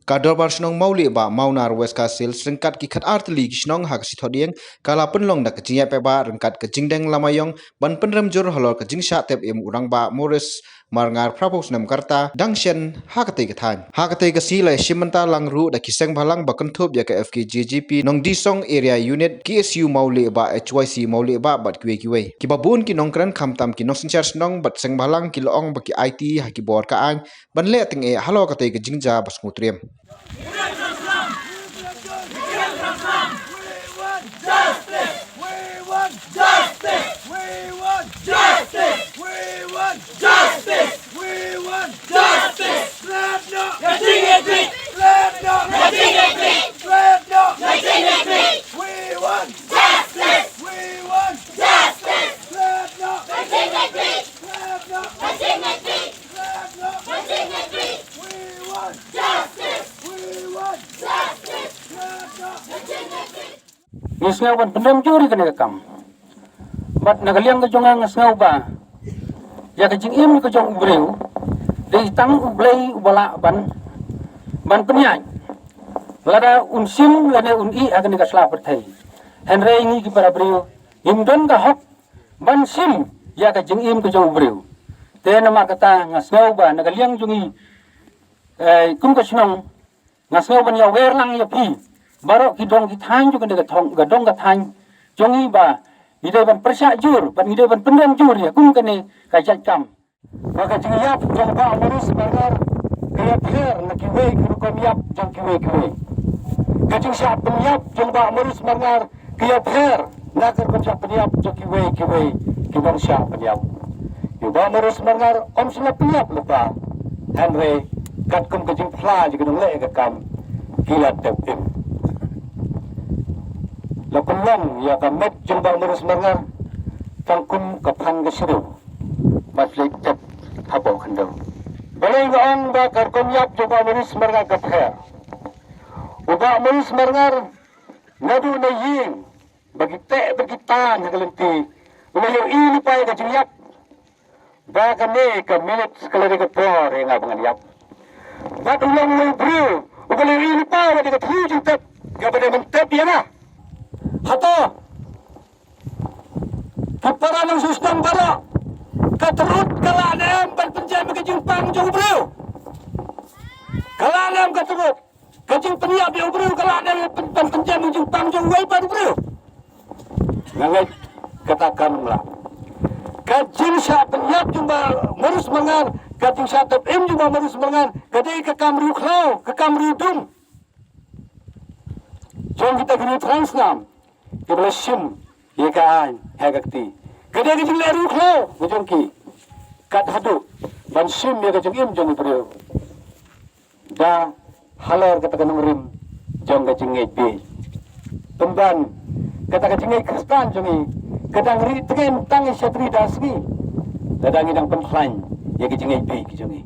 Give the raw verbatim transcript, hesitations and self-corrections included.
Ka Dorbar Shnong Mawlieh Bah Mawnar West Khasi Hills ryngkat ki khatar tylli ki shnong ha ka Sngi Thohdieng ka la pynlong da ka jingïaid paidbah ryngkat ka jingdeng lama ïong ban pynrem jur halor ka jingshah tep im u Rangbah Maurice Marngar phra phew snem ka rta dang shen ha katei ka thaiñ. Ha katei ka sngi la ïashim bynta lang ruh da ki seng bhalang ba kynthup ïa ka F K J G P Nongdisong Area Unit, K S U Mawlieh Bah, H Y C Mawlieh Bah bad kiwei kiwei. Kiba bun ki nongkren khamtam ki nongsynshar shnong bad seng bhalang ki la ong ba ki aiti ha ki bor ka aiñ ban leh tyngeh halor katei ka jingjia ba sngewtriem. Ngi sngew ban pyndem jur ïa kane ka kam. Bad na ka liang ka jong nga, nga sngew ba ïa ka jingim ka jong u briew dei tang U Blei uba lah ban, ban pynïaid. Lada un shim lane un ïeh ha kane ka sla pyrthei, hynrei ngi ki para briew ngim don ka hok ban shim ïa ka jingim ka jong u briew. Te namar kata nga sngew ba na ka liang jong ngi, eh, kum ka shnong, nga sngew ban ïa wer lang ïa phi baroh ki dong ki thaiñ jong kane ka thong, ka dong ka thaiñ jong ngi ba ngi dei ban pyrshah jur bad ngi dei ban pyndem jur ïa kum kane ka jait kam. Ba ka jingïap jong Bah Maurice Marngar ka ïapher na kiwei ki rukom ïap jong kiwei kiwei. Ka jingshah pynïap jong Bah Maurice Marngar ka ïapher na ka rukom shah pynïap jong kiwei kiwei ki nongshah pynïap. Ïa u Bah Maurice Marngar ym shym la pynïap lypa, hynrei katkum ka jingphla jong ki nongleh ka kam ki la tep im. La pynlong ïa ka met jong Bah Maurice Marngar tang kum ka phan ka shriew. Mat leit tep hapoh khyndew. Balei nga ong ba ka rukom ïap jong Bah Maurice Marngar ka pher? U Bah Maurice Marngar naduh na ïing ba ki teh ba ki tan ha ka lynti, u la ïohi lypa ïa ka jingïap ba kane ka minit ka la dei ka por ïa nga ba ngan ïap. Bad u long uwei u briew uba la ïohi lypa ba dei ka thlu jingtep kaba dei ban tep ïa nga. Hato ki para nongshong shnong baroh, ka tyrut ka lah ne em ban pynjem ïa ka jingpang jong u briew? Ka lah ne em ka tyrut? Ka jingpynïap ïa u briew ka lah ne em ban pynjem ïa ka jingpang jong uwei pat u briew? Nga ngeit kata kam lah. Ka jingshah pynïap jong Bah Maurice Marngar, ka jingshah tep im jong Bah Maurice Marngar ka dei ka kam riewkhlaw, ka kam riewdum jong kita ki riewthrang snam kiba la shim ïa ka aiñ ha ka kti. Ka dei ka jingleh riewkhlaw ka jong ki. Kat haduh ban shim ïa ka jingim jong u briew da halor kata ka nongrim jong ka jingngeit bieit. Pynban kata ka jingngeit Khristan jong ngi ka dang ri tngen tang ïa shatri da sngi lada ngi dang pynkhlaiñ ïa ka jingngeit bieit ka jong ngi.